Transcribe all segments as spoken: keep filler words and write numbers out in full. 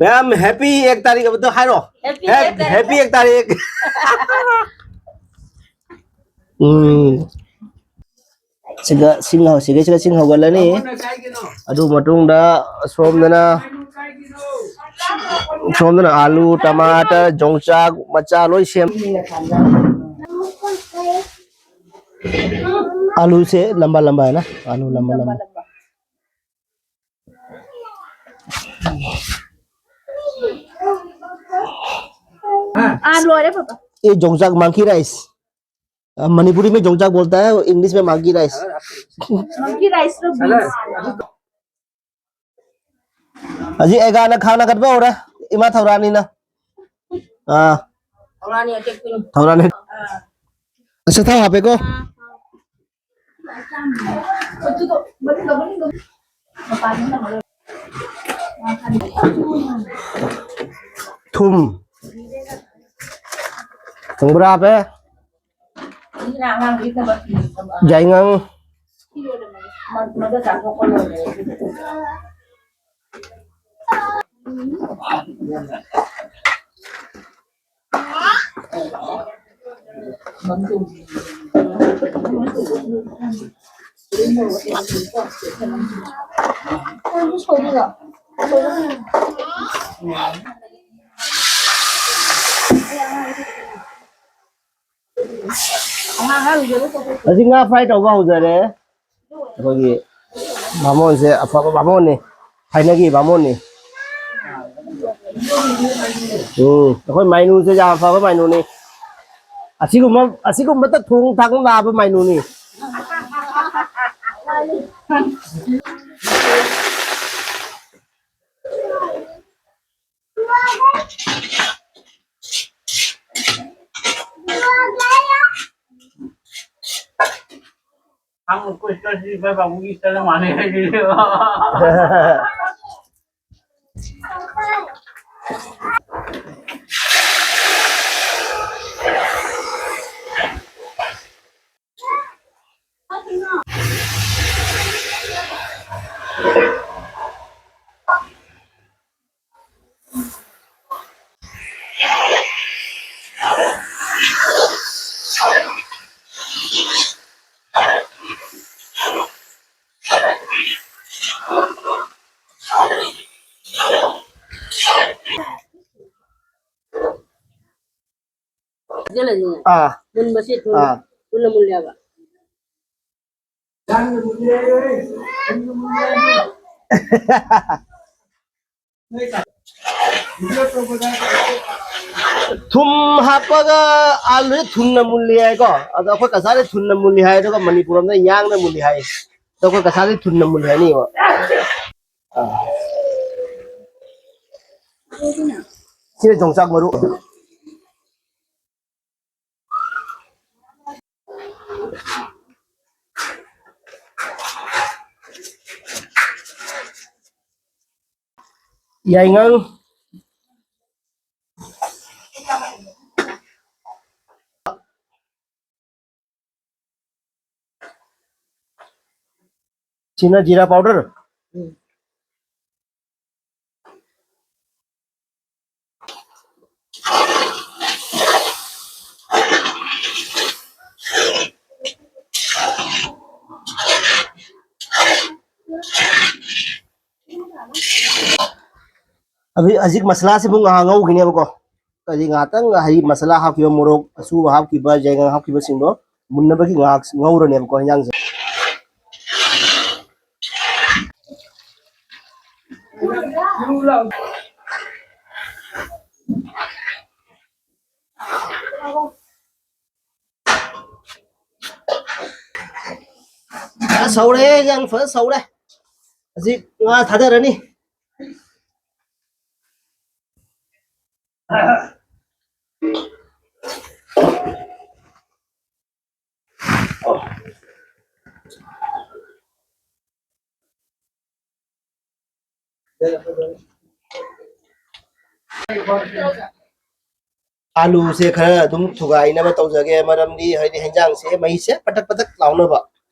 ꯃꯌꯥꯝ, ꯍꯦꯄꯤ ꯑꯦꯛ ꯇꯥꯔꯤꯛ ꯑꯃꯗꯣ ꯍꯥꯏꯔꯣ꯫ ꯍꯦꯄꯤ ꯑꯦꯛ ꯇꯥꯔꯤꯛ꯫ ꯍꯦꯄꯤ ꯑꯦꯛ ꯇꯥꯔꯤꯛ꯫ ꯎꯝ꯫ ꯁꯤꯒ ꯁꯤꯡ ꯍꯧ-, ꯁꯤꯒ, ꯁꯤꯒ ꯁꯤꯡ ꯍꯧꯒꯠꯂꯅꯤ꯫ ꯑꯗꯨ ꯃꯇꯨꯡꯗ ꯁꯣꯝꯗꯅ, ꯁꯣꯝꯗꯅ ꯑꯥꯂꯨ, ꯇꯃꯥꯇꯔ, ꯌꯣꯡꯆꯥꯛ ꯃꯆꯥ ꯂꯣꯏ ꯁꯦꯝ-, ꯑꯥꯂꯨꯁꯦ ꯂꯝꯕꯥ ꯂꯝꯕꯥ ꯍꯥꯏꯅ, ꯑꯥꯂꯨ ꯂꯝꯕꯥ ꯂꯝꯕꯥ꯫ ꯑꯥ, ꯂꯣꯏꯔꯦ, ꯄꯥꯄꯥ꯫ ये जोंगजाक मांकी राइस। अ, मणिपुरी में जोंगजाक बोलता है, इंग्लिश में मांकी राइस। मांकी राइस तो बीन्स। ꯍꯧꯖꯤꯛ ꯑꯦꯒꯥꯅ ꯈꯥꯡꯅ ꯀꯠꯄ ꯍꯧꯔꯦ, ꯏꯃꯥ ꯊꯧꯔꯥꯅꯤꯅ꯫ ꯑꯥ꯫ ꯊꯧꯔꯥꯅꯤ ꯑꯇꯦꯛꯄꯤꯅꯤ꯫ ꯊꯧꯔꯥꯅꯤ꯫ ꯑꯥ꯫ ꯑꯁ, ꯊꯥꯎ ꯍꯥꯞꯄꯦꯀꯣ꯫ ꯑꯥ꯫ ꯊꯨꯝ꯫ ꯊꯨꯝ ꯈꯔ ꯍꯥꯞꯄꯦ꯫ ꯌꯥꯏꯉꯪ꯫ ꯍꯧꯖꯤꯛ ꯉꯥ ꯐ꯭ꯔꯥꯏ ꯇꯧꯕ ꯍꯧꯖꯔꯦ꯫ ꯑꯩꯈꯣꯏꯒꯤ ꯕꯥꯃꯣꯟꯁꯦ ꯑꯐꯕ ꯕꯥꯃꯣꯟꯅꯤ, ꯊꯥꯏꯅꯒꯤ ꯕꯥꯃꯣꯟꯅꯤ꯫ ꯎꯝ, ꯑꯩꯈꯣꯏ ꯃꯥꯏꯅꯨꯁꯦ ꯌꯥꯝ ꯑꯐꯕ ꯃꯥꯏꯅꯨꯅꯤ꯫ ꯑꯁꯤꯒꯨꯝꯕ, ꯑꯁꯤꯒꯨꯝꯕꯇ ꯊꯣꯡ ꯊꯥꯛ ꯂꯥꯛꯑꯕ ꯃꯥꯏꯅꯨꯅꯤ꯫ हम उसको इसका सिर्फ बाबू की तरह माने हैं। ꯍꯥꯞꯆꯤꯜꯂꯁꯤꯅꯦ꯫ ꯑꯥ꯫ ꯃꯨꯟꯕꯁꯤ ꯊꯨꯅ, ꯑꯥ꯫ ꯊꯨꯅ ꯃꯨꯜꯂꯦꯕ꯫ ꯊꯨꯝ ꯍꯥꯞꯄꯒ ꯑꯥꯂꯨꯁꯦ ꯊꯨꯝꯅ ꯃꯨꯜꯂꯤ ꯍꯥꯏꯀꯣ꯫ ꯑꯗꯣ ꯑꯩꯈꯣꯏ ꯀꯁꯥꯔꯗꯤ ꯊꯨꯝꯅ ꯃꯨꯜꯂꯤ ꯍꯥꯏ, ꯑꯗꯨꯒ ꯃꯅꯤꯄꯨꯔ ꯂꯣꯝꯗ ꯌꯥꯡꯅ ꯃꯨꯜꯂꯤ ꯍꯥꯏ꯫ ꯑꯗꯣ ꯑꯩꯈꯣꯏ ꯀꯁꯥꯔꯗꯤ ꯊꯨꯝꯅ ꯃꯨꯜꯂꯤ ꯍꯥꯏꯅꯤꯕ꯫ ꯑꯥ꯫ ꯁꯤꯅ ꯌꯣꯡꯆꯥꯛ ꯃꯔꯨ꯫ ꯌꯥꯏꯉꯪ꯫ ꯁꯤꯅ ꯖꯤꯔꯥ powder꯫ ꯎꯝ꯫ ꯑꯗꯨ ꯍꯧꯖꯤꯛ ꯃꯁꯂꯥꯁꯤꯕꯨ ꯉꯥꯏꯍꯥꯛ ꯉꯧꯈꯤꯅꯦꯕꯀꯣ꯫ ꯍꯥꯏꯗꯤ ꯉꯥꯏꯍꯥꯛꯇꯪ ꯍꯥꯏꯗꯤ ꯃꯁꯂꯥ ꯍꯥꯞꯈꯤꯕ, ꯃꯣꯔꯣꯛ ꯑꯁꯨꯕ ꯍꯥꯞꯈꯤꯕ, ꯌꯥꯏꯉꯪ ꯍꯥꯞꯈꯤꯕꯁꯤꯡꯗꯣ ꯃꯨꯟꯅꯕꯒꯤ ꯉꯥꯏꯍꯥꯛ ꯉꯧꯔꯅꯦꯕꯀꯣ ꯍꯤꯟꯖꯥꯡꯁꯦ꯫ ꯐꯖꯅ ꯁꯧꯔꯦ, ꯍꯤꯟꯖꯥꯡ ꯐꯖꯅ ꯁꯧꯔꯦ꯫ ꯍꯧꯖꯤꯛ ꯉꯥ ꯊꯥꯗꯔꯅꯤ꯫ ꯑꯥꯂꯨꯁꯦ ꯈꯔ ꯑꯗꯨꯝ ꯊꯨꯒꯥꯏꯅꯕ ꯇꯧꯖꯒꯦ, ꯃꯔꯝꯗꯤ ꯍꯥꯏꯗꯤ ꯍꯦꯟꯖꯥꯡꯁꯦ ꯃꯍꯤꯁꯦ ꯄꯇꯛ ꯄꯇꯛ ꯂꯥꯎꯅꯕ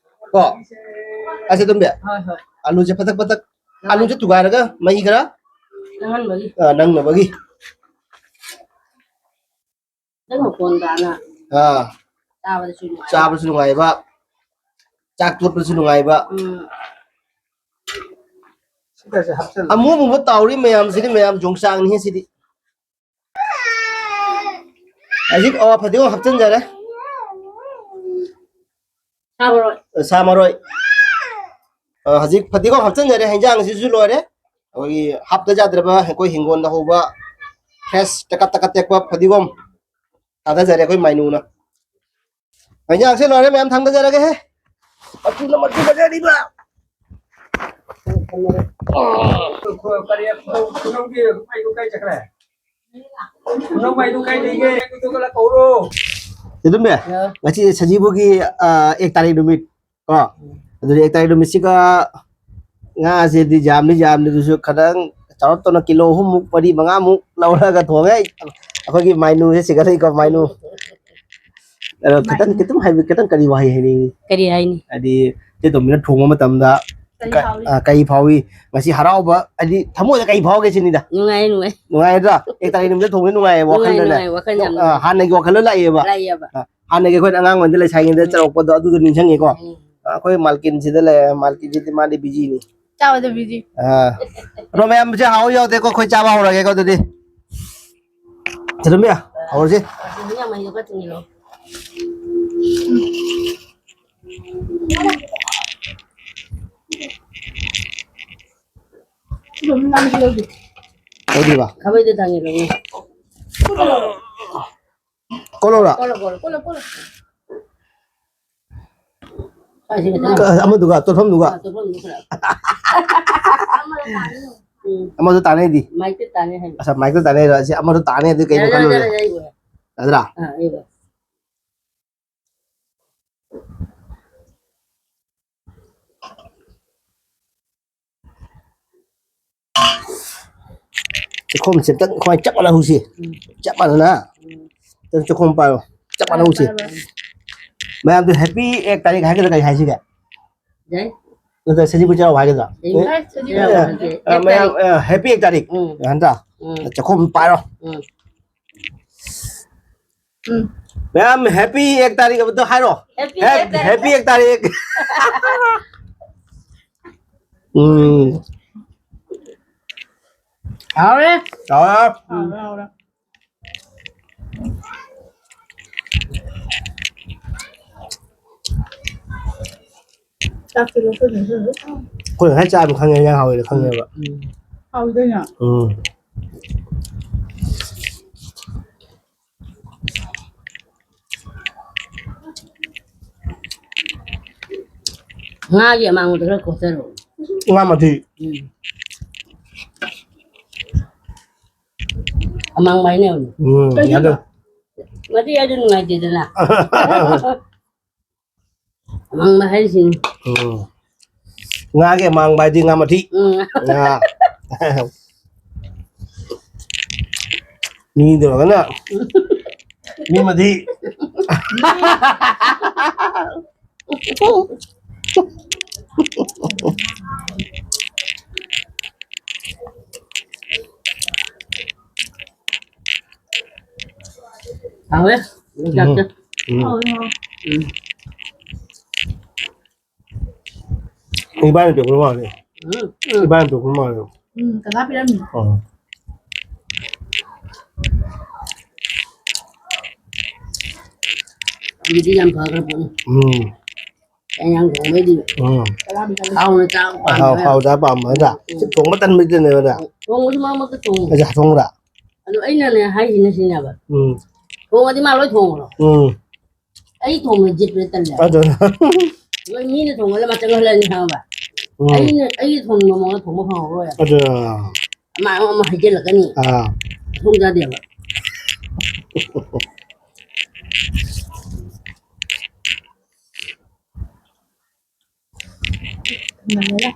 ꯀꯣ꯫ ꯑꯁꯦ ꯑꯗꯨꯝ ꯍꯣꯏ, ꯍꯣꯏ꯫ ꯑꯥꯂꯨꯁꯦ ꯄꯇꯛ ꯄꯇꯛ, ꯑꯥꯂꯨꯁꯦ ꯊꯨꯒꯥꯏꯔꯒ ꯃꯍꯤ ꯈꯔ ꯅꯪꯍꯟꯕꯒꯤ꯫ ꯑ, ꯅꯪꯅꯕꯒꯤ꯫ ꯅꯪ ꯃꯈꯣꯟ ꯇꯥꯅ ꯑꯥ꯫ ꯆꯥꯕꯗꯁꯨ ꯅꯨꯡꯉꯥꯏ꯫ ꯆꯥꯕꯁꯨ ꯅꯨꯡꯉꯥꯏꯕ, ꯆꯥꯛ ꯇꯣꯠꯄꯁꯨ ꯅꯨꯡꯉꯥꯏꯕ꯫ ꯎꯝ꯫ ꯑꯃꯨ ꯑꯃꯨꯕ ꯇꯥꯎꯔꯤ ꯃꯌꯥꯝꯁꯤꯗꯤ ꯃꯌꯥꯝ ꯌꯣꯡꯆꯥꯛꯅꯤ ꯁꯤꯗꯤ꯫ ꯍꯧꯖꯤꯛ, ꯑꯣ, ꯐꯗꯤꯒꯣꯝ ꯍꯥꯞꯆꯤꯟꯖꯔꯦ꯫ ꯁꯥ ꯃꯔꯣꯏ꯫ ꯁꯥ ꯃꯔꯣꯏ꯫ ꯑ, ꯍꯧꯖꯤꯛ ꯐꯗꯤꯒꯣꯝ ꯍꯥꯞꯆꯤꯟꯖꯔꯦ, ꯍꯤꯟꯖꯥꯡꯁꯤꯁꯨ ꯂꯣꯏꯔꯦ꯫ ꯑꯩꯈꯣꯏꯒꯤ ꯍꯥꯞꯇ ꯌꯥꯗ꯭ꯔꯕ ꯑꯩꯈꯣꯏ ꯍꯤꯡꯒꯣꯜꯗ ꯍꯧꯕ fresh ꯇꯀꯠ ꯇꯀꯠ ꯇꯦꯛꯄ ꯐꯗꯤꯒꯣꯝ ꯊꯥꯗꯖꯔꯦ ꯑꯩꯈꯣꯏ ꯃꯥꯏꯅꯨꯅ꯫ ꯍꯤꯟꯖꯥꯡꯁꯦ ꯂꯣꯏꯔꯦ ꯃꯌꯥꯝ, ꯊꯥꯡꯗꯖꯔꯒꯦꯍꯦ꯫ ꯃꯇꯨꯅ ꯃꯇꯨ ꯐꯖꯔꯤꯕ꯫ ꯀꯔꯤ ꯈꯨꯅꯧꯒꯤ ꯃꯩꯗꯨ ꯀꯥꯏ ꯆꯠꯈ꯭ꯔꯦ? ꯈꯨꯅꯧ ꯃꯩꯗꯨ ꯀꯥꯏ ꯂꯩꯒꯦ? ꯑꯗꯨꯒ ꯀꯧꯔꯣ꯫ ꯆꯦꯇꯨꯝꯕꯤ, ꯉꯁꯤ ꯁꯖꯤꯕꯨꯒꯤ, ꯑ, ꯑꯦꯛ ꯇꯥꯔꯤꯛ ꯅꯨꯃꯤꯠ ꯀꯣ, ꯑꯗꯨꯗꯤ ꯑꯦꯛ ꯇꯥꯔꯤꯛ ꯅꯨꯃꯤꯠꯁꯤꯒ ꯉꯥꯁꯤꯗꯤ ꯌꯥꯝꯗꯤ ꯌꯥꯝꯗꯦ, ꯑꯗꯨꯁꯨ ꯈꯤꯇꯪ ꯆꯥꯎꯔꯞ ꯇꯧꯅ ꯀꯤꯂꯣ ꯑꯍꯨꯝꯃꯨꯛ, ꯃꯔꯤ, ꯃꯉꯥꯃꯨꯛ ꯂꯧꯔꯒ ꯊꯣꯡꯉꯦ꯫ ꯑꯩꯈꯣꯏꯒꯤ ꯃꯥꯏꯅꯨꯁꯦ ꯆꯤꯡꯈꯠꯂꯛꯏꯀꯣ, ꯃꯥꯏꯅꯨ꯫ ꯑꯗꯣ ꯈꯤꯇꯪ, ꯈꯤꯇꯪ ꯍꯥꯏꯕꯤ-, ꯈꯤꯇꯪ ꯀꯔꯤ ꯋꯥꯍꯩ ꯍꯥꯏꯅꯤꯡꯉꯤ? ꯀꯔꯤ ꯍꯥꯏꯅꯤ? ꯍꯥꯏꯗꯤ ꯆꯦ ꯇꯣꯝꯕꯤꯅ ꯊꯣꯡꯕ ꯃꯇꯝꯗ ꯀꯔꯤ ꯀ-, ꯐꯥꯎꯏ? ꯑ, ꯀꯔꯤ ꯐꯥꯎꯏ? ꯉꯁꯤ ꯍꯔꯥꯎꯕ, ꯍꯥꯏꯗꯤ ꯊꯃꯣꯏꯗ ꯀꯔꯤ ꯐꯥꯎꯒꯦ ꯁꯤꯅꯤꯗ? ꯅꯨꯡꯉꯥꯏ, ꯅꯨꯡꯉꯥꯏ꯫ ꯅꯨꯡꯉꯥꯏꯗ꯭ꯔꯥ? ꯑꯦꯛ ꯇꯥꯔꯤꯛ ꯅꯨꯃꯤꯠꯇ ꯊꯣꯡꯕ ꯅꯨꯡꯉꯥꯏꯌꯦꯕ, ꯅꯨꯡꯉꯥꯏ, ꯋꯥꯈꯜꯗꯅꯦ꯫ ꯅꯨꯡꯉꯥꯏ, ꯋꯥꯈꯜ ꯌꯥꯝ ꯑ, ꯅꯨꯡꯉꯥꯏ꯫ ꯍꯥꯟꯅꯒꯤ ꯋꯥꯈꯜꯗꯣ ꯂꯥꯛꯑꯦꯕ꯫ ꯂꯥꯛꯑꯦꯕ꯫ ꯑ, ꯍꯥꯟꯅꯒꯤ ꯑꯩꯈꯣꯏꯅ ꯑꯉꯥꯡ ꯑꯣꯏꯅ ꯂꯩꯁꯥꯔꯤꯉꯩꯗ ꯎꯝ꯫ ꯆꯠꯂꯛꯄꯗꯣ ꯑꯗꯨꯗꯣ ꯅꯤꯡꯁꯤꯡꯉꯤꯀꯣ꯫ ꯎꯝ꯫ ꯑ, ꯑꯩꯈꯣꯏ ꯃꯥꯜꯀꯤꯟꯁꯤꯗ ꯂꯩꯔꯦ, ꯃꯥꯜꯀꯤꯟꯁꯤꯗꯤ ꯃꯥꯗꯤ ꯕꯤꯖꯤꯅꯤ꯫ ꯆꯥꯕꯗ ꯕꯤꯖꯤ꯫ ꯑ, ꯑꯗꯣ ꯃꯌꯥꯝꯁꯦ ꯍꯥꯎ ꯌꯥꯎꯗꯦꯀꯣ, ꯑꯩꯈꯣꯏ ꯆꯥꯕ ꯍꯧꯔꯒꯦꯀꯣ ꯑꯗꯨꯗꯤ꯫ ꯆꯦꯇꯣꯝꯕꯤ, ꯍꯧꯔꯁꯤ꯫ ꯑꯁꯤꯗ ꯌꯥꯝ ꯍꯩꯔꯒ ꯆꯤꯡꯉꯤꯔꯣ? ꯂꯧꯗ꯭ꯔꯤꯕ? ꯈꯥꯕꯩꯗꯣ ꯊꯥꯡꯉꯤꯔꯣ? ꯀꯣꯠꯂꯛꯎꯔꯥ? ꯀꯣꯠꯂꯣ, ꯀꯣꯠꯂꯣ, ꯀꯣꯠꯂꯣ, ꯀꯣꯠꯂꯣ꯫ ꯁ꯭ꯋꯥꯏꯁꯤ ꯈꯤꯇꯪ꯫ ꯀ-, ꯑꯃꯗꯨꯒ, ꯇꯣꯠꯐꯝꯗꯨꯒ? ꯑꯥ, ꯇꯣꯠꯐꯝꯗꯨ ꯈꯔ꯫ ꯎꯝ꯫ ꯑꯃꯗꯣ ꯇꯥꯟꯅꯩꯗꯤ? ꯃꯥꯏꯛꯇ ꯇꯥꯟꯅꯩ ꯍꯥꯏꯕ꯫ ꯑꯁ, ꯃꯥꯏꯛꯇ ꯇꯥꯟꯅꯩꯔꯣ? ꯑꯁꯤ ꯑꯃꯗꯣ ꯇꯥꯟꯅꯩ ꯑꯗꯨ ꯀꯩꯅꯣ ꯌꯥꯔꯦ, ꯌꯥꯔꯦ, ꯈꯜꯂꯨꯔꯦ꯫ ꯌꯥꯔꯦ, ꯌꯥꯔꯦ, ꯌꯥꯔꯦ꯫ ꯌꯥꯗ꯭ꯔꯥ? ꯑꯥ, ꯌꯥꯔꯦ꯫ ꯆꯥꯛꯈꯨꯝꯁꯦ ꯑꯝꯇꯪ ꯑꯩꯈꯣꯏ ꯆꯞ ꯃꯥꯟꯅꯍꯧꯁꯤ꯫ ꯎꯝ꯫ ꯆꯞ ꯃꯥꯟꯅꯅ꯫ ꯎꯝ꯫ ꯑꯝꯇꯪ ꯆꯥꯛꯈꯨꯝ ꯄꯥꯏꯔꯣ꯫ ꯆꯞ ꯃꯥꯟꯅꯍꯧꯁꯤ꯫ ꯄꯥꯏꯔꯣ, ꯄꯥꯏꯔꯣ꯫ ꯃꯌꯥꯝꯗꯨ happy ꯑꯦꯛ ꯇꯥꯔꯤꯛ ꯍꯥꯏꯒꯗ꯭ꯔꯥ ꯀꯔꯤ ꯍꯥꯏꯁꯤꯒꯦ? ꯌꯥꯏ꯫ ꯅꯠꯇ꯭ꯔ ꯁꯖꯤꯕꯨ ꯆꯩꯔꯥꯎꯕ ꯍꯥꯏꯒꯗ꯭ꯔꯥ? ꯌꯥꯏ꯫ ꯑꯦ? ꯁꯖꯤꯕꯨ ꯆꯩꯔꯥꯎꯕ ꯍꯥꯏꯁꯦ ꯑ, ꯑꯦꯛ ꯃꯌꯥꯝ, ꯇꯥꯔꯤꯛ꯫ ꯑ, happy ꯑꯦꯛ ꯇꯥꯔꯤꯛ꯫ ꯎꯝ꯫ ꯅꯠꯇ꯭ꯔꯥ? ꯎꯝ꯫ ꯆꯥꯛꯈꯨꯝ ꯄꯥꯏꯔꯣ꯫ ꯎꯝ꯫ ꯎꯝ꯫ ꯃꯌꯥꯝ happy ꯑꯦꯛ ꯇꯥꯔꯤꯛ ꯑꯃꯇ ꯍꯥꯏꯔꯣ꯫ Happy ꯍꯦꯞ-, ꯑꯦꯛ ꯇꯥꯔꯤꯛ꯫ Happy ꯑꯦꯛ ꯇꯥꯔꯤꯛ꯫ ꯎꯝ꯫ ꯍꯥꯎꯔꯦ꯫ ꯍꯥꯎꯔꯦ꯫ ꯎꯝ꯫ ꯍꯥꯎꯔꯦ, ꯍꯥꯎꯔꯦ꯫ ꯆꯥꯛꯁꯦ ꯂꯧꯁꯤꯟ ꯂꯧꯁꯤꯟ ꯂꯣꯏ ꯊꯝꯃꯦ꯫ ꯑꯩꯈꯣꯏ ꯉꯁꯥꯏ ꯆꯥꯕ ꯈꯪꯉꯦ ꯏꯟꯖꯥꯡ ꯍꯥꯎꯋꯦꯗꯣ ꯈꯪꯉꯦꯕ꯫ ꯎꯝ꯫ ꯍꯥꯎꯋꯤꯗ ꯌꯥꯝ꯫ ꯎꯝ꯫ ꯉꯥꯒꯤ ꯑꯃꯥꯡꯕꯗꯣ ꯈꯔ ꯀꯣꯠꯆꯔꯛꯑꯣ꯫ ꯉꯥ ꯃꯊꯤ꯫ ꯎꯝ꯫ ꯑꯃꯥꯡꯕ ꯍꯥꯏꯅꯕꯅꯦ꯫ ꯎꯝ, ꯀꯩꯅꯣ? ꯌꯥꯗꯦ꯫ ꯃꯊꯤ ꯍꯥꯏꯗꯣ ꯅꯨꯡꯉꯥꯏꯇꯦꯗꯅ꯫ ꯑꯃꯥꯡꯕ ꯍꯥꯏꯔꯤꯁꯤꯅꯤ꯫ ꯎꯝ꯫ ꯉꯥꯒꯤ ꯑꯃꯥꯡꯕ ꯍꯥꯏꯗꯤ ꯉꯥ ꯃꯊꯤ꯫ ꯎꯝ꯫ ꯉꯥ꯫ ꯃꯤ ꯇꯧꯔꯒꯅ ꯃꯤ ꯃꯊꯤ꯫ ꯍꯥꯎꯋꯦ꯫ ꯎꯝ꯫ ꯎꯝ꯫ ꯎꯝ꯫ ꯏꯕꯥꯅꯤ ꯄꯤꯔꯛꯄ ꯃꯥꯜꯂꯦ꯫ ꯎꯝ꯫ ꯏꯕꯥꯅꯤ ꯄꯤꯔꯛꯄ ꯃꯥꯜꯂꯦ꯫ ꯎꯝ, ꯀꯀꯥ ꯄꯤꯔꯝꯃꯤ꯫ ꯑꯣ꯫ ꯑꯗꯨꯗꯤ ꯌꯥꯝ ꯐꯈ꯭ꯔ ꯄꯣꯠꯅꯤ꯫ ꯎꯝ꯫ ꯏꯟꯖꯥꯡ ꯊꯣꯡꯕꯩꯗꯤ꯫ ꯎꯝ꯫ ꯀꯀꯥ ꯄꯤꯔꯝꯃꯤ꯫ ꯍꯥꯎꯅ ꯆꯥꯕ ꯄꯥꯝꯕ ꯍꯥꯎ-, ꯌꯥꯝ꯫ ꯍꯥꯎ ꯆꯥꯕ ꯄꯥꯝꯕ ꯅꯠꯇ꯭ꯔꯥ? ꯎꯝ꯫ ꯊꯣꯡꯕ ꯇꯟꯕꯗꯨꯅꯦꯕ ꯅꯠꯇ꯭ꯔꯥ? ꯊꯣꯡꯕꯁꯨ ꯃꯔꯛ ꯃꯔꯛꯇ ꯊꯣꯡꯉꯤ꯫ ꯑꯩꯁꯦ ꯊꯣꯡꯕ꯭ꯔꯥ? ꯑꯗꯣ ꯑꯩꯅꯅꯦ ꯍꯥꯏꯁꯤꯅ ꯁꯤꯅꯦꯕ꯫ ꯎꯝ꯫ ꯊꯣꯡꯉꯗꯤ ꯃꯥ ꯂꯣꯏ ꯊꯣꯡꯉꯨꯔꯣ꯫ ꯎꯝ꯫ ꯑꯩ ꯊꯣꯡꯕ ꯖꯤꯠ ꯂꯣꯏ ꯇꯜꯂꯦ꯫ ꯑꯗꯨ꯫ ꯂꯣꯏ ꯃꯤꯅ ꯊꯣꯡꯕꯗ ꯃꯆꯪ ꯑꯣꯏꯍꯜꯂꯅꯤ ꯈꯪꯉꯕ? ꯎꯝ꯫ ꯑꯩꯅ, ꯑꯩꯒꯤ ꯊꯣꯡꯅꯤꯡꯕ ꯃꯑꯣꯡꯗ ꯊꯣꯡꯕ ꯐꯪꯍꯧꯔꯣꯏ꯫ ꯑꯗꯨ꯫ ꯑꯃ, ꯑꯃ, ꯑꯃ ꯍꯩꯖꯤꯜꯂꯛꯀꯅꯤ꯫ ꯑꯥ꯫ ꯊꯣꯡ ꯆꯥꯗꯦꯕ꯫ ꯊꯝꯃꯒꯦ꯫